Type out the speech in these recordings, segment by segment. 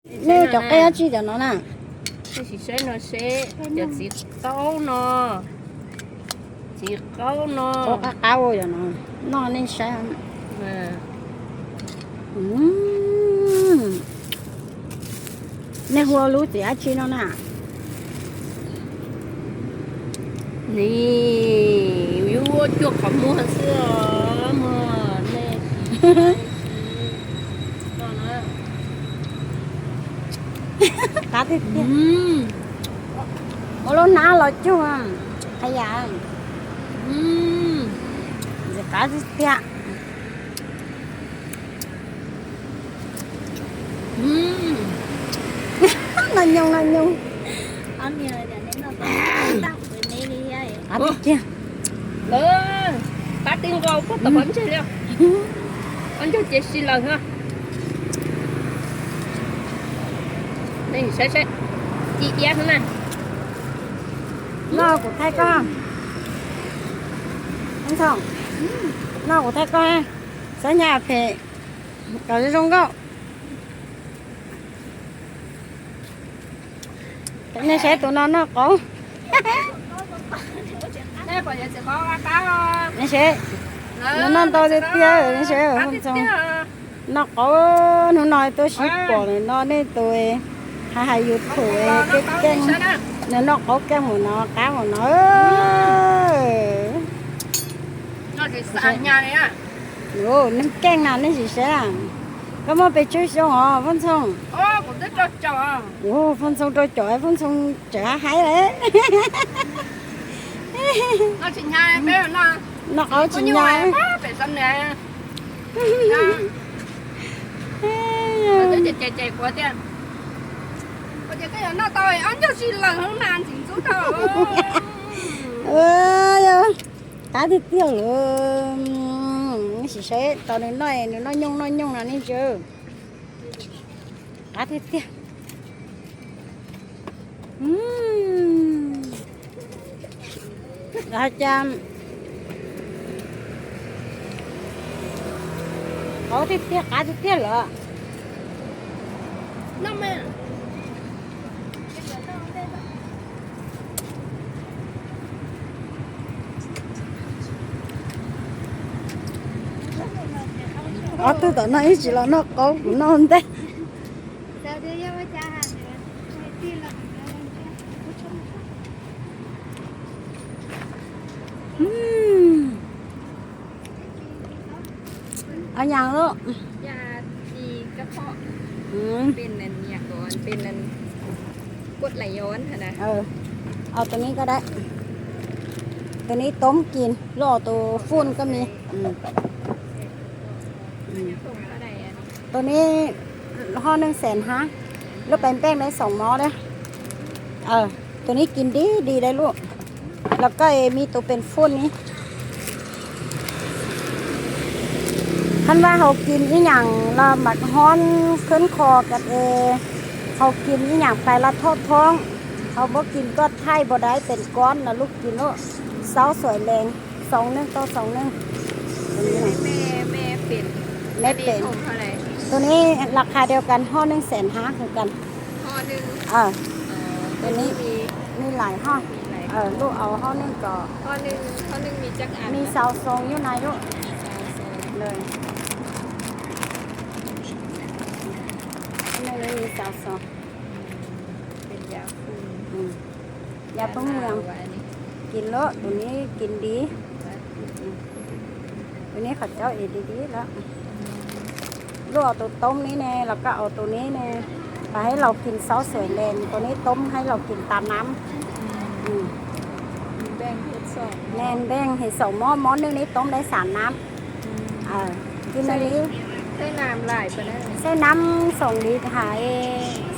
ແນ່ ຈອກແກ້ວຈີດເນາະນະ ຊິໃຊ້ເນາະ ເຊ ຈະສີຂາວເນາະ ສີຂາວເນາະ ໂອກາກາໂອຢູ່ເນາະ ນອນນີ້ໃຊ້ ເອີ ອືມ ໃນຫົວຮູ້ຊິອາຊີເນາະນະ ນີ້ ຢູ່ຈົກຂະໝູ່ເສືອ ມາແນ່ ກາຕິດ ອືມ ໂອໂລນາລອຈຸ ອາ ຂະຫຍາ ອືມ ກາຕິດ ອືມ ນາຍົງ ນາຍົງ ອາ ໂອ້ ເອີ ປາຕິງກໍ ອືມ ຕະບັນເສຍແລ້ວ ອັນເຈົ້າເຈຊິລາເນາະ ນີ້ ໃສ່ ໃສ່ ຈີເອຍນະ ນອກ ໄທກອງ ທັງສອງ ນອກ ໄທກອງ ສັນຍາເພ ກາຊິຊົງກໍ ນີ້ໃຊ້ໂຕນອນນອກກໍ ນີ້ໃຊ້ ໂຕນອນໂຕເຕຍ ນີ້ໃຊ້ ນອກກໍ ໜູນ້ອຍໂຕສິບປອນ ນອນນີ້ໂຕ ຫາຫາຢູ່ໂຖເອ ເກັ່ງໆ ນອກກໍແກ້ງໝູນອກ ກາໝູນອກ ເອີ ນອກຊິສານຍາເລີຍນະ ໂອ້ ນ້ຳແກ້ງນະ ນີ້ຊິແຊບ ກໍມາໄປຊ່ວຍສົ່ງອໍ ເພິ່ນສົ່ງ ໂອ້ ເພິ່ນສົ່ງໂຕຈ່ອຍ ເພິ່ນສົ່ງຈະຫາຍເລີຍ ເອົາຊິຍາຍໄປນະ ນອກເອົາຊິຍາຍ ເປັນສຳເນຍ ເອີ ເຈົ້າເຈ ເຈົ້າເຈກົວເດ ເຂົາຈະກໍນອກຕໍ່ ອັນເຈົ້າຊິເລີງນານຊິສຸດເອີຍ ຕາຍຕິດຕຽວເລີຍ ຊິໃຊ້ຕອນນ້ອຍໆ ນ້ອຍຍົງນ້ອຍຍົງນະນີ້ເຈີ ຕາຍຕິດຕຽວ ອືມ ອາຈານ ເຂົາຕິດຕຽວ ຕາຍຕິດຕຽວເລີຍ ນ້ຳແມ່ ອໍ ຕູຕອນນັ້ນອີ່ຈິລາວນອກເກົານອນແຕ່ ອືມ ເອົາຫຍັງລູກ? ຢາຕີກະເພາະ ອືມ ເປັນອັນຫຍັງກໍ ເປັນອັນກົດໄຫຼຍ້ອນຫັ້ນນະ ເອີ ເອົາໂຕນີ້ກໍໄດ້ ໂຕນີ້ຕົ້ມກິນ ຫຼືເອົາໂຕຝຸ່ນກໍມີ ອືມ ອືມ ໂຕນີ້ຫໍ່ໜຶ່ງແສນຫ້າ ລູກແປງແປ້ງໄດ້ສອງໝໍ້ເດີ້ ເອີ ໂຕນີ້ກິນດີ ດີໄດ໋ລູກ ແລ້ວກໍມີໂຕເປັນຝຸ່ນນີ້ ຄັນວ່າເຮົາກິນອີ່ຫຍັງລະມັກຮ້ອນຂຶ້ນຄໍກັນເອ ເຮົາກິນອີ່ຫຍັງໄປລະເທາະທ້ອງ ເຮົາບໍ່ກິນກໍຖ່າຍບໍ່ໄດ້ ເປັນກ້ອນນະລູກ ກິນໂລດ ເຊົ້າສວຍແລງ ຊອງໜຶ່ງຕໍ່ຊອງໜຶ່ງ ແມ່ ແມ່ເປັນ ແມ່ເປັນ ອັນນີ້ຖົງເທົ່າໃດ? ໂຕນີ້ລາຄາດຽວກັນ ຫໍ່ໜຶ່ງແສນຫ້າຄືກັນ ຫໍ່ໜຶ່ງ ເອີ ອໍ ໂຕນີ້ມີ ມີຫຼາຍຫໍ່ ມີຫຼາຍ ເອີ ລູກເອົາຫໍ່ໜຶ່ງກໍ ຫໍ່ໜຶ່ງ ຫໍ່ໜຶ່ງມີຈັກອັນ? ມີຊາວຊອງຢູ່ໃນລູກ ຊາວຊອງ ເລີຍ ອັນນີ້ມີຊາວຊອງ ເປັນຢາຟື້ນ ອືມ ຢາພື້ນເມືອງ ກິນໂລດ ໂຕນີ້ກິນດີ ໂຕນີ້ເຂົາເຈົ້າເຮັດດີໆແລ້ວ ລູກເອົາໂຕຕົ້ມນີ້ແນ່ ແລ້ວກໍເອົາໂຕນີ້ແນ່ ໄປໃຫ້ລາວກິນເຊົ້າສວຍແລງ ໂຕນີ້ຕົ້ມໃຫ້ລາວກິນຕາມນ້ຳ ອືມ ແບ່ງເຮັດສອງ ແມ່ນ ແບ່ງເຮັດສອງໝໍ້ ໝໍ້ໜຶ່ງນີ້ຕົ້ມໄດ້ສາມນ້ຳ ອືມ ເອີ ກິນອັນນີ້ ໃຊ້ນ້ຳຫຼາຍປານໃດ? ໃຊ້ນ້ຳສອງລິດ ຫາ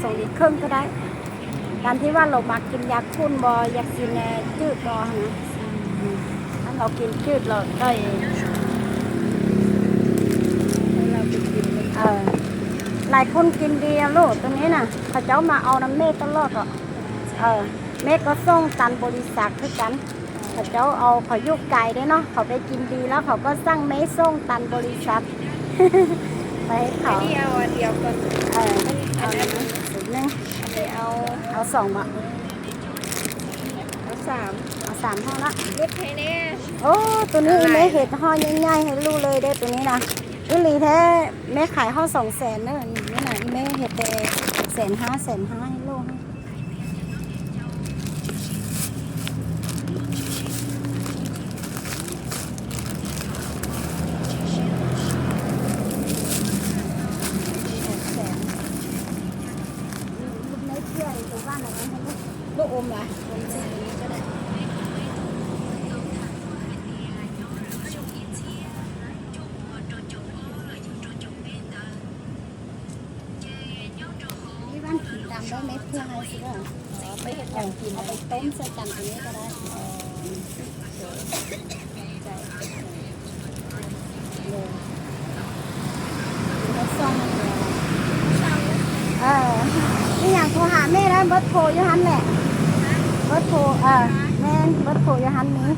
ສອງລິດເຄິ່ງກໍໄດ້ ຕາມທີ່ວ່າລາວມັກກິນຢາຂຸ່ນບໍ່ ຢາກກິນ ເອີ ຈືດບໍ່ຫັ້ນນະ ອືມ ຄັນລາວກິນຈືດລາວກໍ ເອີ ຫຼາຍຄົນກິນດີອະລູກ ໂຕນີ້ນະ ເຂົາເຈົ້າມາເອົານຳແມ່ຕະຫຼອດເນາະ ເອີ ແມ່ກໍສົ່ງຕາມບໍລິສັດຄືກັນ ເຂົາເຈົ້າເອົາ ເຂົາຢູ່ໄກເດ້ເນາະ ເຂົາໄປກິນດີແລ້ວ ເຂົາກໍສັ່ງແມ່ສົ່ງຕາມບໍລິສັດ ໄປໃຫ້ເຂົາ ອັນນີ້ເອົາອັນດຽວກ່ອນ ເອີ ອັນ ອັນ ອັນ ເອົາ ເອົາສອງບໍ? ເອົາສາມ ເອົາສາມຫໍ່ລະ ເຮັດໃຫ້ແດ່. ໂອ້ ໂຕນີ້ອີ່ແມ່ເຮັດຫໍ່ໃຫຍ່ໆ ໃຫ້ລູກເລີຍເດ້ ໂຕນີ້ນະ. ອີ່ຫຼີແທ້ ແມ່ຂາຍຫໍ່ສອງແສນເດີ. ນີ້ນະ ອີ່ແມ່ເຮັດແຕ່ແສນຫ້າ ແສນຫ້າໃຫ້ລູກ. ນີ້ບ້ານກິນຕຳໄດ້ເມັດເພື່ອໃຫ້ຊິເດີ. ອໍ ໄປເຮັດຫຍັງກິນ? ເອົາໄປຕົ້ມໃສ່ຕຳຕົວນີ້ກໍໄດ້. ອໍ ເອີ ອີ່ຫຍັງ ໂທຫາແມ່ໄດ້ ເບີດໂທຢູ່ຫັ້ນແຫຼະ. ເບີດໂທ ເອີ ແມ່ນ ເບີດໂທຢູ່ຫັ້ນນີ້.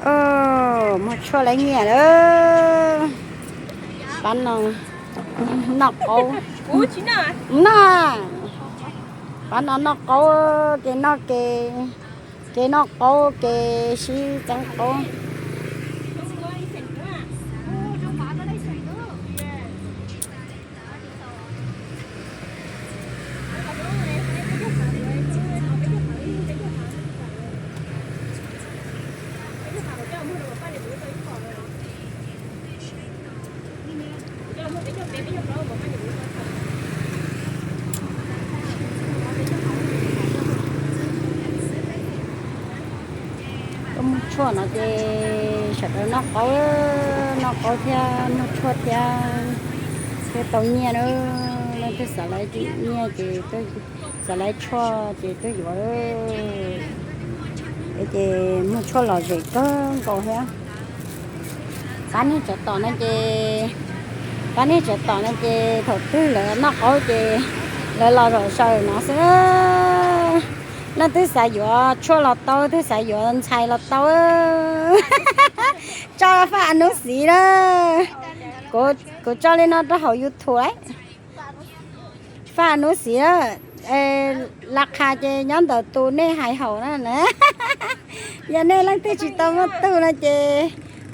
ເອີ ໝົດຊົ່ວແລ້ວເຫຍເດີ. ປັນເອົານອກເກົາ ອູ້ ຊິນະ ນະ ປັນເອົານອກເກົາ ເກນອກເກ ເກນອກເກົາ ເກຊິຈັງເກົາ. ກໍໝົດຊົ່ວເນາະເຈ ສະເດີ ນອກເກົາ ເອີ ນອກເກົາທຽງ ໝົດຊົ່ວທຽງ ເຮັດເຕົາເຫຍເດີ. ແລ້ວຄືສາໄລເຫຍເຈ ໂຕສາໄລຊົ່ວເຈ ໂຕຢູ່ເດີ. ເອເຈ ໝົດຊົ່ວຫຼໍ່ເຈ ເກີນໂກແຮງ. ປານນີ້ຈະຕໍ່ນະເຈ ປານນີ້ຈະຕໍ່ນະເຈ ເຖົ້າຕື້ເລີຍນອກເອົາເຈ ເລີຍຫຼໍ່ເສີເນາະເຊີ. ນັ້ນຕື້ສາຍົວ ຊົ່ວຫຼໍ່ໂຕ ຕື້ສາຍົວ ໄຊຫຼໍ່ໂຕ ເຈົ້າຝາກອະນຸສີເດີ. ໂກ ໂກເຈົ້າເລີຍເນາະ ຕະເຮົາຢູທູບ ຝາກອະນຸສີເດີ. ເອີ ລາຄາເຈຍ້ອນເດີຕູເນຫາຍເຮົານັ້ນນະ. ຢ່າເນລັງຕິຈິຕອມາຕູ້ນະເຈ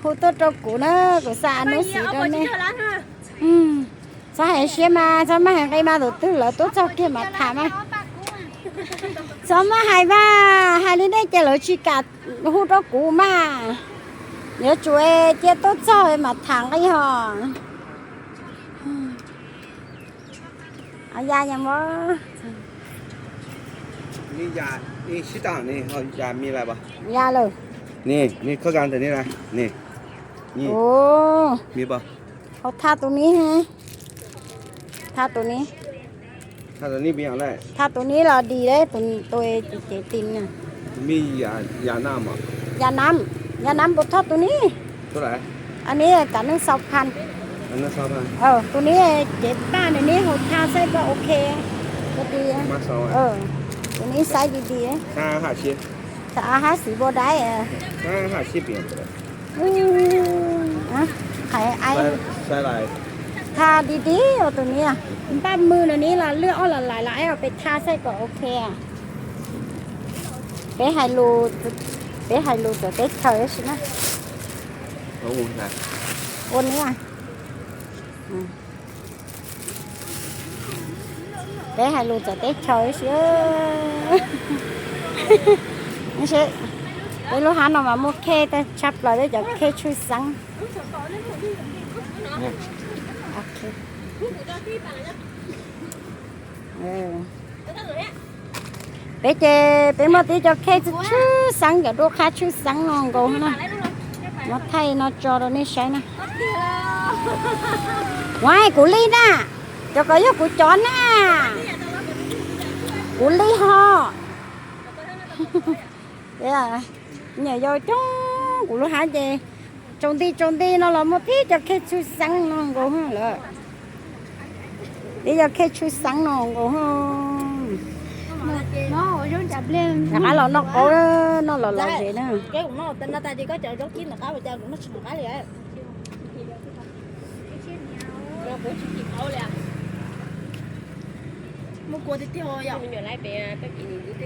ຮູ້ຕົວໂຕກູນະ ກູສາອະນຸສີໂຕເນ. ອືມ ສາຫາຍເຊຍມາ ສາມາຫາໄກມາໂຕຕື້ລະ ໂຕເຈົ້າເກມມາຖາມມາ ສາມາຫາຍມາ ຫາຍລິເນເຈໂລຊິກາ ຮູ້ໂຕກູມາ ເຍໂຈເອເຈໂຕເຈົ້າເອມາຖາມໄກຮອ. ເອົາຢາຫຍັງບໍ່? ນີ້ຢາ ນີ້ຊິຕາງນີ້ ເອົາຢາມີຫຼາຍບໍ່? ຢາເລີຍ ນີ້ ມີຄືກັນໂຕນີ້ນະ ນີ້ ນີ້ ໂອ້ ມີບໍ່? ເຮົາທາໂຕນີ້ຮະ ທາໂຕນີ້ ທາໂຕນີ້ມີຫຍັງໄດ້? ທາໂຕນີ້ລະດີເດ້ ໂຕ ໂຕເອເຈຕິນນະ. ມີຢາ ຢານ້ຳບໍ່? ຢານ້ຳ ຢານ້ຳບໍ່ເທົ່າໂຕນີ້. ເທົ່າໃດ? ອັນນີ້ກະໜຶ່ງຊາວພັນ ອັນນັ້ນຊາວພັນ. ເອີ ໂຕນີ້ເຈັດບາດ ອັນນີ້ຫົກທາໃຊ້ກໍໂອເຄ ກໍດີ ມາສອງອັນ. ເອີ ໂຕນີ້ໃຊ້ດີໆ ຫ້າ ຫ້າສິບ ຖ້າເອົາຫ້າສິບບໍ່ໄດ້ ເອີ ຫ້າ ຫ້າສິບເປັນຫຍັງກໍໄດ້. ອືມ ອະ ໃຫ້ອ້າຍ ໃຊ້ ໃຊ້ຫຼາຍ ທາດີໆ ເອົາໂຕນີ້ ບາດມື້ນະນີ້ລະ ເລືອດອອກຫຼາຍໆ ລະ ອ້າຍເອົາໄປທາໃສ່ກໍໂອເຄ. ເປໃຫ້ລູ ເປໃຫ້ລູໂຕເຕັກເທີຊິນະ ໂອ້ ໂອນນີ້ອະ ອືມ ເປໃຫ້ລູໂຕເຕັກເທີຊິ ເອີ ເປລູຫານອກມາໂມເຄ ແຕ່ຊັບລາວໄດ້ຈາກເຄຊຸຍຊັງ ໂອເຄ ເອີ. ເປເຈ ເປມາຕີເຈົ້າເຄຊືສັງ ກະດູຄາຊືສັງນ້ອງໂກຫັ້ນນະ ມາໄທນອຈອໂດເນຊຽນນະ. ວາຍ ກູລີນະ ເຈົ້າກະຢູ່ກູຈອນນະ ກູລີຮໍ ເອີ ເນຍ ເຈົ້າຈົງ ກູລູຫາເຈ Chồng đi, chồng đi, nó là một tí cho cái chú sắn nó ngủ hả lợ. Đi cho cái chú sắn nó ngủ hả. Nó ở trong chập lên. Nó cá lò nó cố đó, nó lò lò gì nữa. Cái của nó tên nó ta chỉ có chợ dấu chín là cá mà chợ của nó sừng cá vậy. ໂອ້ຍ ຊິກິນເຂົ້າແລ້ວ ບໍ່ກົວຕິດເທວຢາກ ມັນຢູ່ຫຼາຍເປ ໄປກິນອີກ